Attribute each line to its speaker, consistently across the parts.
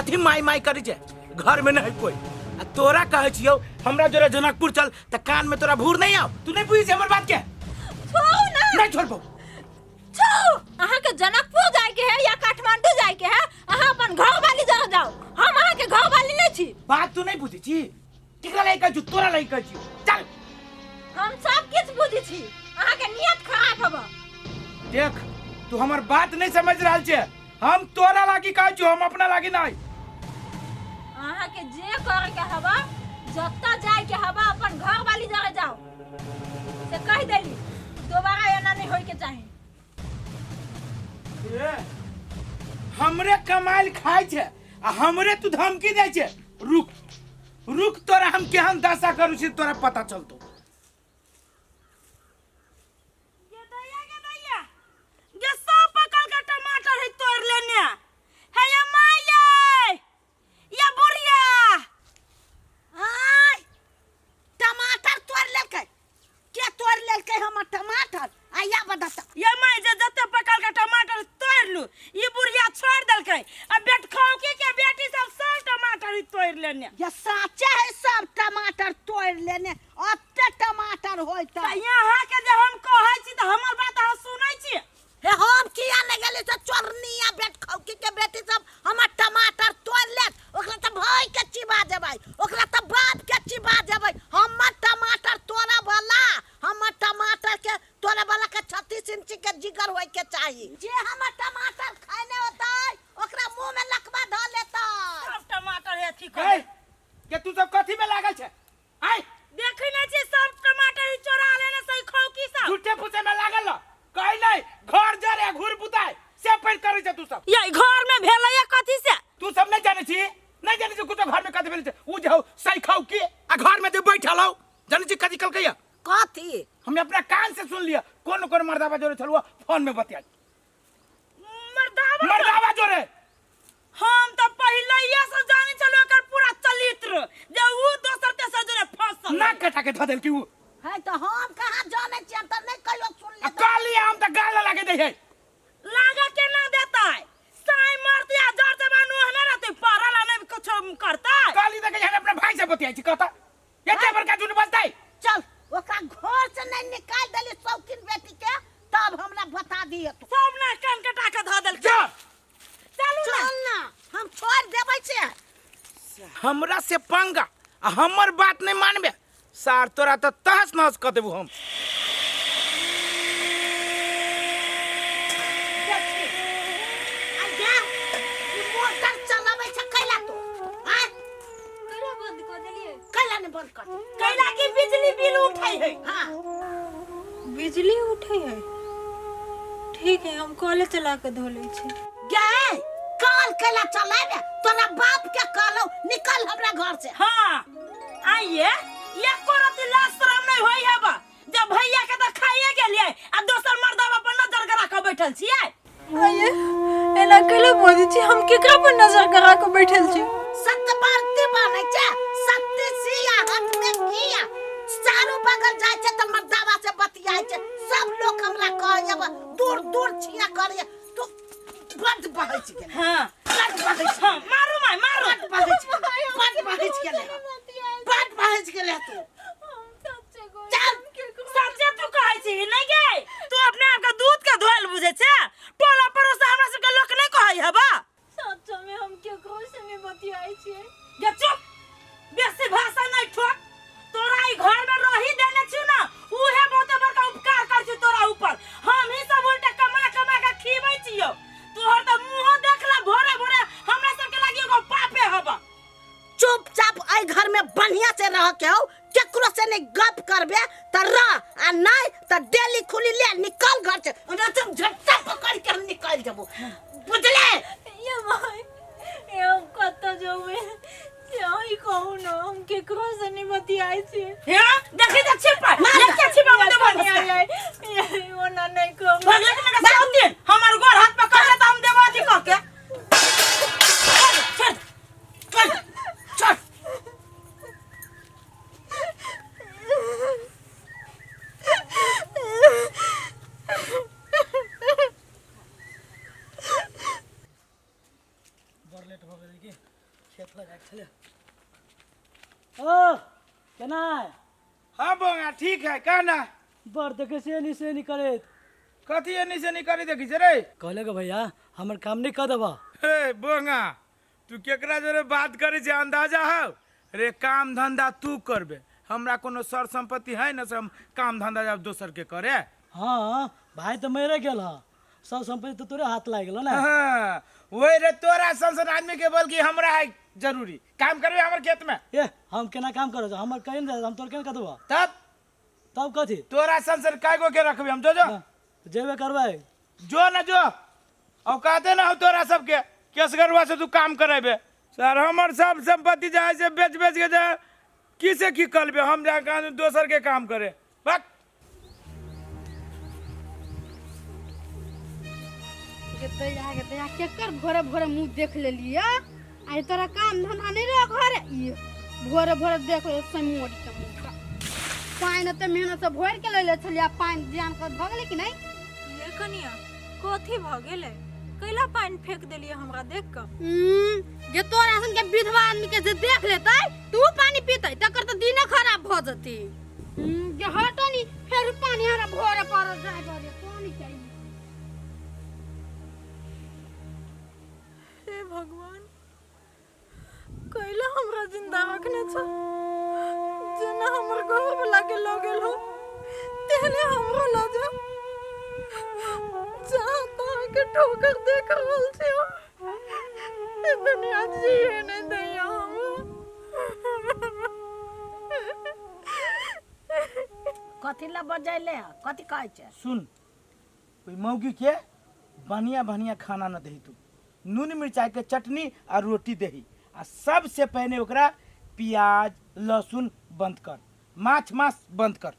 Speaker 1: कथी माय माय करै छै घर में नहीं कोई आ तोरा कहै छियौ हमरा जोरे जनकपुर चल त कान में तोरा भूर नहीं आव तू नहीं बुझै छै हमर बात के
Speaker 2: छोड़ू ना
Speaker 1: नहीं छोड़बौ
Speaker 2: छोड़ू अहाँ के जनकपुर जाए के है या काठमांडू जाए के है अहाँ अपन घर वाली जगह जाओ हम अहाँ के घर वाली नहीं छी
Speaker 1: बात तू नहीं बुझै छी केकरा लागि कहै छियौ तोरा लागि कहै छियौ चल
Speaker 2: हम सब किछु बुझै छी अहाँ के नियत खराब हब
Speaker 1: देख तू हमर बात नहीं समझ रहल छे हम तोरा लागी कहै छियौ हम अपना लागी नहीं
Speaker 2: अहाँ के जे करे के हवा जत्ता जाए के हवा अपन घर वाली जगह जाओ से कह देली दोबारा एना नहीं होए के चाही
Speaker 1: ए, हमरे कमाइल खाइ छे आ हमरे तू धमकी दै छे रुक रुक तोरा हम केहन दशा करू छी तोरा पता चलतो
Speaker 3: गे दैया गे दैया गे सब पकल के टमाटर है तोड़ लेने हे ये माय ये बुढ़िया
Speaker 4: आय टमाटर तोड़ लेलकै के तोड़ लेलकै हमर टमाटर आया बता
Speaker 3: ये माय जे जते पकल के टमाटर तोड़ लू ई बुढ़िया छोड़ देलकै आ बेटखौकी के बेटी सब सब टमाटर ही तोड़ लेने
Speaker 4: ये साचे है सब टमाटर तोड़ लेने अते टमाटर होय
Speaker 3: त यहाँ के जे हम कहै छी त हमर बात अहाँ सुनै छी
Speaker 4: हे हम किया नहि गेली से चोरनिया बेट खौकी के बेटी सब हमर टमाटर तोड़ लेत ओकरा तऽ भाई के चिबा देबै ओकरा तऽ बाप के चिबा देबै हमर टमाटर तोड़ा वाला हमर टमाटर के तोड़े वाला के 36 इंची के जिगर होय के चाही जे हमर टमाटर खाने होतै ओकरा मुंह में लकवा धऽ लेतै
Speaker 3: सब टमाटर है अथी
Speaker 1: ए,
Speaker 3: कर
Speaker 1: के तू सब कथी में लागल छे आय
Speaker 3: देखै नहि छी सब टमाटर ही चोरा लेने सही खौकी सब
Speaker 1: झूठे फूसे में लागल रह। कहि नहीं घर जरे घूर बुताय से पैर करै छै तू सब
Speaker 3: ये घर में भेलै या कथी से
Speaker 1: तू सब नहीं जानै छी नहीं जानै छी कुछो घर में कथी भेल छै उ जे हौ सही खाउ की आ घर में जे बैठल हौ जानै छी कथी कलकै या
Speaker 4: कथी
Speaker 1: हमने अपना कान से सुन लिया कोन कोन मर्दाबा जोरे छलुआ फोन में बतिया
Speaker 3: मर्दावा
Speaker 1: मर्दाबा जोरे
Speaker 3: हम तऽ पहिलैये से जानै छलहुँ एकर पूरा चरित्र जे ऊ दोसर तेसर जोरे फंसल
Speaker 1: नाक कटा के धऽ देलकी उ
Speaker 4: है तऽ हम कहाँ जानै छियै हम तऽ नहि कहियो
Speaker 1: आ
Speaker 4: सुनले
Speaker 1: कहली हम तऽ गाल लागे दै है
Speaker 3: लागा केना देतै साई मरतै आ जर जवान ओहने रहतै पढ़ल आ नहि कुछो करतै
Speaker 1: कहली तऽ हम अपना भाई से बतियाइ छी कहता एते बड़का झूठ बजतै
Speaker 4: चल ओकरा घर से नहीं निकाल देली शौकीन बेटी के तब हमरा बता दिए तू
Speaker 3: सब ना कान कटा के धऽ देलकै
Speaker 1: जा
Speaker 3: चलू ना
Speaker 4: चल ना हम छोड़ देबै से
Speaker 1: हमरा से पंगा आ हमर बात नहीं मानबे सार तोरा तऽ तहस नहस कऽ देबू हम
Speaker 4: देखी आ जा ई मोटर चलाबै छै कैला तू आय
Speaker 2: कैला बंद कऽ देलियै
Speaker 4: कैला ने बंद कर दे
Speaker 3: कैला की बिजली बिल उठै है
Speaker 4: हाँ
Speaker 2: बिजली उठै है ठीक है हम कॉले चला के धो लै छी
Speaker 4: गे काल कैला चलाबे तोरा बाप के कहलौ निकल हमरा घर से
Speaker 3: हाँ आइए एको रति लाज शरम नहीं होई हेबा जब भैया के तऽ खाइए गेलियै आ दोसर मर्दाबा पर नजर गरा के बैठल छियै
Speaker 2: आइए एना कैला बजै छी हम केकरा पर नजर गरा के बैठल छी
Speaker 4: सतबरती बनै छै सत्य सिया हाथ में किया चारू बगल जाइ छै तऽ मर्दावा से बतियाइ छै सब लोक हमरा कहैया दूर दूर छिया करैया तू बड बहै छै गेलै
Speaker 3: हाँ
Speaker 4: बड बहै छै
Speaker 3: हाँ मारू माय मारू
Speaker 4: बड बहै छै बड बहै छै गेलै बड बहै छै गेलै तू चल
Speaker 3: सच्चे तू कहै छी नहीं गे तू अपने आप के दूध के धोल बुझै छे टोला पड़ोस हमरा सबके लोक नहीं कहै हेबा
Speaker 2: सच्चे में हम केकरो से नहीं बतियाई छियै
Speaker 3: गे चुप बेसी भाषा नहीं ठोक तोरा ई घर में रही देने छी ना उहे बहुते बड़का उपकार कर छी तोरा ऊपर हम ही सब उल्टा कमा कमा के खीबै छियो तोहर तऽ मुंहो देखला भोरे भोरे हमरा सबके लागी एगो पापे हबा
Speaker 4: चुपचाप एहि घर में बढ़िया से रह के हो केकरो से नहीं गप करबे त रह आ नहीं त डेली खुली ले निकल घर से ना तुम झट्टा पकड़ के हम निकल जबो बुझले
Speaker 2: ये माय ये हम कतऽ जेबै से अहीं कहू ने हम केकरो से नहीं बतियाई छियै
Speaker 3: हे देखी त छिपा लेके छिपा बंद बंद
Speaker 2: ये ओना नहीं कहू
Speaker 3: भगले के लगा सब दिन हमर गोर हाथ पकड़ ले त हम देबो अथी कह के छोड़
Speaker 4: चल चल
Speaker 1: बड़ लेट भऽ गेलै की
Speaker 5: केना है?
Speaker 1: हाँ बोंगा ठीक है कहना।
Speaker 5: बड़ देखे से नहीं से नहीं करैत।
Speaker 1: कथी एनी से नहीं करी देखी छै रे?
Speaker 5: कहले के भैया हमर काम नहीं कर देबा।
Speaker 1: हे बोंगा तू केकरा जोरे बात करे छै अंदाजा हौ? रे काम धंधा तू करबे, हमरा कोनो सर संपत्ति है न से हम काम धंधा जब दोसर के करे।
Speaker 5: हाँ भाई तो मरे गेल ह, सब संपत्ति तो तोरे हाथ लाग गेलो ना।
Speaker 1: हाँ, वही रे तोरा सन सन आदमी के बोल कि हमरा है जरूरी काम करबे हमर खेत में।
Speaker 5: ए हम केना काम करो, हमर कहीं नहीं, हम तोर केना कर देबा?
Speaker 1: तब
Speaker 5: तब कथी
Speaker 1: तोरा सन सन काय गो के रखबे हम? जो जो
Speaker 5: ना, जेबे करबै।
Speaker 1: जो ना जो और कहते ना हो तोरा सबके केसगरुआ से तू काम करेबे। सर हमर सब संपत्ति जाए से बेच बेच के जाए की से की करबे, हम जा के दोसर के काम करे बक।
Speaker 6: गे दैया केकर भोरे भोरे मुँह देख लेलियै। आइ तोरा काम धंधा नहीं रह घरे, ई भोरे भोरे देख ले समोर के मुँह। पानि एते मेहनत से भरि के लैले छलियै, पानि ध्यान कर भऽ गेलै कि नहि?
Speaker 2: ये कनिया कथी भऽ गेलै, कैला पानि फेंक देलियै हमरा देख कऽ?
Speaker 6: जे तोरा सन के विधवा आदमी के जे देख लेतै तू पानि पीतै तकर तऽ दिने खराब भऽ जेतै। जे हटो नी फेर पानि हमरा भोरे पड़ल जाय पड़े पानि चाहिए।
Speaker 2: हे भगवान कैला हमरा जिंदा रखने छ, जेना हमर घर वाला के लऽ गेल हो तेहने हमरो लऽ जा। जहाँ तहाँ के ठोकर देख रहल छी हम, ई दुनिया जिए नहि दैया हमरा।
Speaker 4: कथी ला बजैले है, कथी कहै छै?
Speaker 1: सुन ओहि मौगी के बढ़िया बढ़िया खाना न दही तू, नून मिरचाई के चटनी आ रोटी दही, आ सबसे पहले ओकरा प्याज लहसुन बंद कर, माछ मांस बंद कर।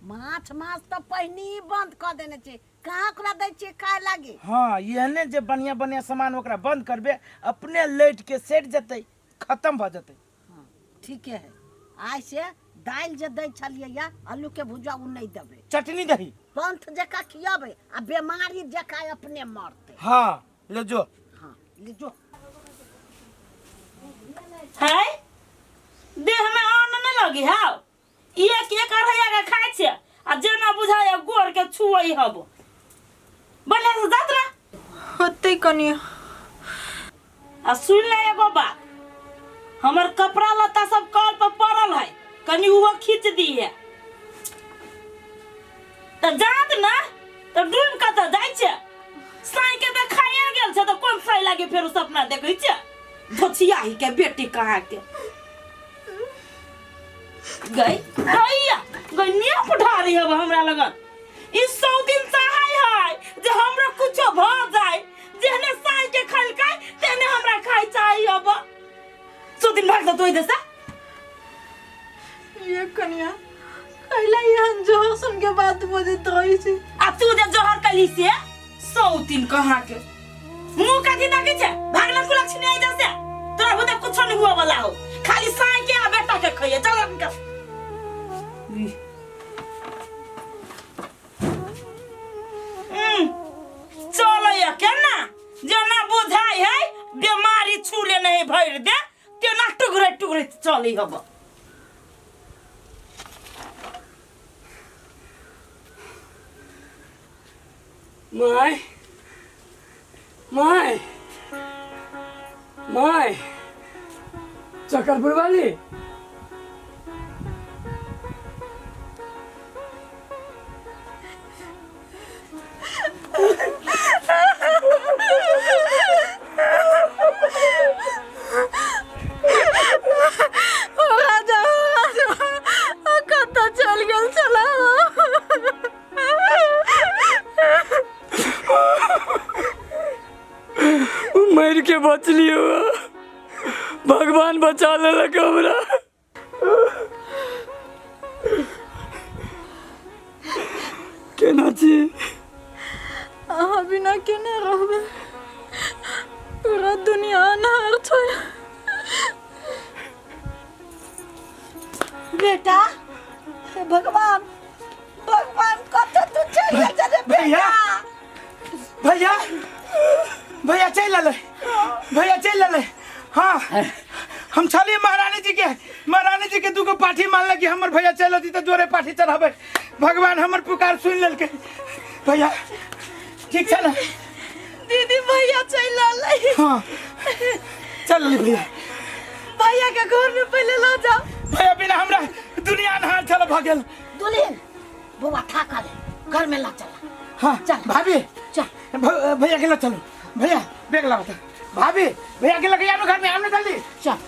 Speaker 4: माछ मांस तऽ पहिने ही बंद कऽ देने छी, कहाँ ओकरा दै छियै खाय लागी?
Speaker 1: हाँ एहने जे बढ़िया बढ़िया सामान ओकरा बंद करबे अपने लैट के सेट जतै, खत्म भऽ जतै।
Speaker 4: हाँ ठीके है, आइ से दालि जे दै छलियै या आलू के भुजा उ नहीं देबै,
Speaker 1: चटनी दही
Speaker 4: पंथ जकाँ खियाबै आ बेमारी जकाँ अपने मरतै।
Speaker 1: हाँ ले जो।
Speaker 4: हाँ ले जो।
Speaker 3: है देह में अन्न नहीं लगी हाव, एक एक अढ़ैया के खाइ छै आ जेना बुझाय गोर के छुअई हब बढ़िया से जात ना
Speaker 2: होतै कनिया।
Speaker 3: आ सुन ले एगो बात, हमर कपड़ा लत्ता सब कल पर पड़ल है, कनी उहो खींच दी है त जात ना त डूब के त जाइ छै। साई के त खाइए गेल छै त कोन साई लागे फेर सपना देखै छै धोछियाही के बेटी कहाँ के गई गैया गई निया पठारी हब हमरा लगन। ई 100 दिन चाहै है जे हमरा कुछो भ जाए, जेहने साई के खलकै तेहने हमरा खाइ चाही हब। 100 दिन भाग तो इधर से।
Speaker 2: ये कनिया कैला एहन जोहर सुन के बात बजैत रहै छै?
Speaker 3: आ तू जे जोहर कली से 100 दिन कहाँ के मुंह कथी देखै छै? भागला कुलक्षणी आई जैसे तोरा बुते कुछो नहीं हुआ वाला हो, खाली साई के आ बेटा के खइए। चल निकल। चलो या केना जेना बुझाई है बीमारी छूले नहीं भर दे तेना टुकड़े टुकड़े चली हब।
Speaker 5: My my my Chakarpur वाली
Speaker 2: ओ राजा, ओ राजा, ओ कतऽ चल गेल छला?
Speaker 5: मर के बचली हो, भगवान बचा लेलक हमरा। केना छी?
Speaker 2: अहाँ बिना केना रहबै, पूरा दुनिया अन्हार छै।
Speaker 4: बेटा हे भगवान, भगवान कतऽ तू चलि गेल रे
Speaker 1: भैया,
Speaker 4: बेटा?
Speaker 1: भैया, भैया चलि एलै, भैया चलि एलै। हाँ हम छलिए महारानी जी के, महारानी जी के दूगो पाठी मानल कि हमर भैया चल अती तऽ जोरे पाठी चढ़ाबै। भगवान हमर पुकार सुनि लेलकै। भैया ठीक छै ने?
Speaker 3: दीदी भैया चलि अलै।
Speaker 1: हाँ चल अली भैया।
Speaker 3: भैया के घर में पहले ल जाओ।
Speaker 1: भैया बिना हमरा दुनिया अन्हार छल भऽ गेल।
Speaker 4: दुल्हन बौआ थाकल है, घर में ला चला।
Speaker 1: हाँ
Speaker 4: चल।
Speaker 1: भाभी
Speaker 4: चल।
Speaker 1: भैया के ल चलू। भैया बैग लाओ। भाभी भैया के लगे आनो घर में, आनो जल्दी।
Speaker 4: चल।